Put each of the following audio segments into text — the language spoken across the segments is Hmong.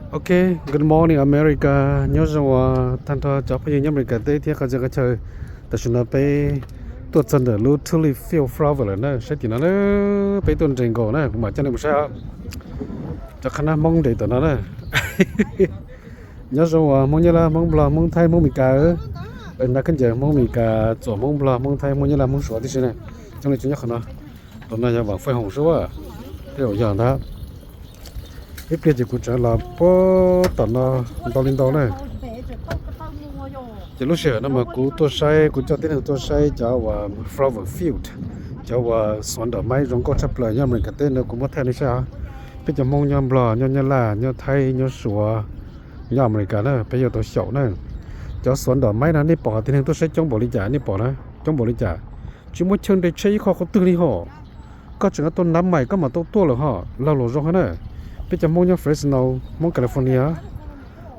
Ok, good morning America. Nyob zoo uas tag nrho cov phooj ywg nyob Amelikas teb thiab qhov txhia qhov chaw. Tam sim no peb tuaj txog ntawm lub Tulip Field Flower lawm na, saib tim no na, peb tuaj nres nkaus na, kuv mam coj nej mus saib os. Cov qhab nab Hmoob nres tom no na. Nyob zoo uas Hmoob Nyab Laj, Hmoob Nplog, Hmoob Thaib, Hmoob Meskas. Nab khaub ncaws Hmoob Meskas, txuas Hmoob Nplog, Hmoob Thaib, Hmoob Nyab Laj, Hmoob Suav tib si na. Coob leej coob nyob qhov no. Tom no yog Vam Feej Hoom Suav, tej zaum yog ntag. Ib pliag ces kuv tseem los puag tom no ntau li ntau na. Ces lub sij hawm no mas kuv tuaj saib, kuv coj tib neeg tuaj saib cov uas flower field, cov uas xuav nram maib zoo nkauj tshaj plaws nyob Amelikas teb no kuv muab thaij nej saib os. Peb cov Hmoob nyob Nplog, nyob Nyab Laj, nyob Thaib, nyob Suav, nyob Amelikas na, peb yuav tau xyaum na. Cov xuav nram maib no nej pom hais tias neeg tuaj saib coob npaum li cas, nej pom na, coob npaum li cas. Tsis muaj chaw nres tsheb ib qho qhov twg li hos. Koj tseem tuaj nab mais koj mam tau tuaj lawm hos, laug luam zoo hab na. Peb cov Hmoob nyob Fresno, Hmoob California,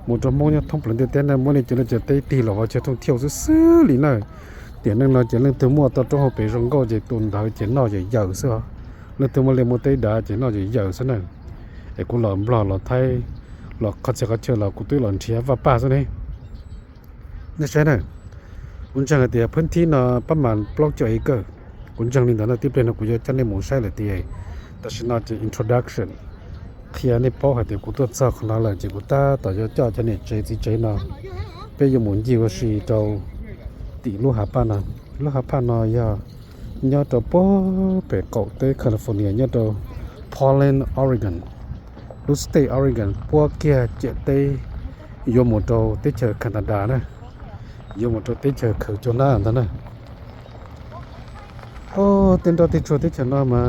mus rau Hmoob nyob thoob plaws ntiaj teb na, muab nej cov lub cov teb tig los ua chaw thooj thiauj xwb xwb li na. Tiam neej no ces leej twg muaj toj roob hauv pes zoo nkauj ces tus ntawd ces noj yawm yawm xwb os. Leej twg muaj liaj muaj teb dav ces noj yawm yawm xwb na. Es kuv los Nplog los Thaib, los qhov txhia qhov chaw los kuv twb los nrhiav vaj paj xwb ne. Nej saib na, kuv ntseeg hais tias phwb thib no pab mas plaub caug acre. Kuv ntseeg li ntawd no, tib pliag no kuv yuav coj nej mus saib lawm tiag. Tam sim no ces introduction, qhia nej paub hais tias kuv tuaj txog qhov no lawm ces kuv tab tom yuav coj cov niam tsev txiv tsev no, peb yuav mus ncig ua si rau tim lub hav paj no. Lub hav paj no yog nyob rau puag pem qaum teb California, nyob rau Portland, Oregon, lub state Oregon puab kiag ciam teb yuav mus rau teb chaws Canada na, yuav mus rau teb chaws khaws cua nab ntag na. Tej nroj tej tsuag teb chaws no mas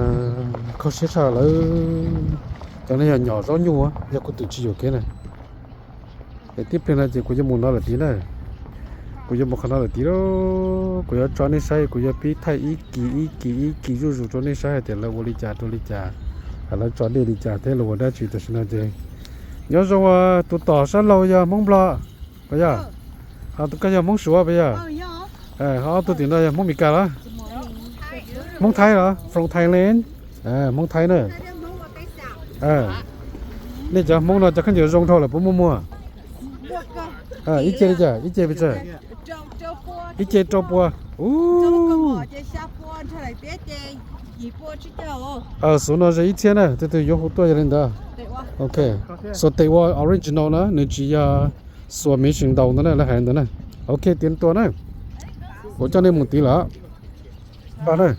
kho siab tshaj lawm. Cov no yog nyom zaub nyuj, yog kuv twm tsis yuam kev na. Es tib pliag no ces kuv yuav mus no lawm tid na. Kuv yuav mus qhov no lawm tid, kuv yuav tso nej saib, kuv yuav pib thaij ib kis ib kis ib kis zuj zus rau nej saib hais tias lawv ua li cas rau li cas, hais lawv tso dej li cas thiab lawv ua dab tsi tam sim no ces. Nyob zoo, tus tom sab laug yog Hmoob Nplog puas yog? Ho tus koj yog Hmoob Suav puas yog? Ho ob tug tim no yog Hmoob Meskas los? Hmoob Thaib los? From Thailand. Hmoob Thaib na. Nej cov Hmoob no cov khaub ncaws zoo dhau lawm puas muaj muag? Ib ce li cas, ib ce pes tsawg? Ib ce rau pua. Xuv no ze ib txhiab na, tus twg yuav hu tuaj yog li ntawd. Ok, xuas tes ua original na, nws tsis yog xuas machine ntau ntawd na, lawv hais ntawd na. Ok, tiav tua na. Kuv coj nej mus tid lawm. Npaj na.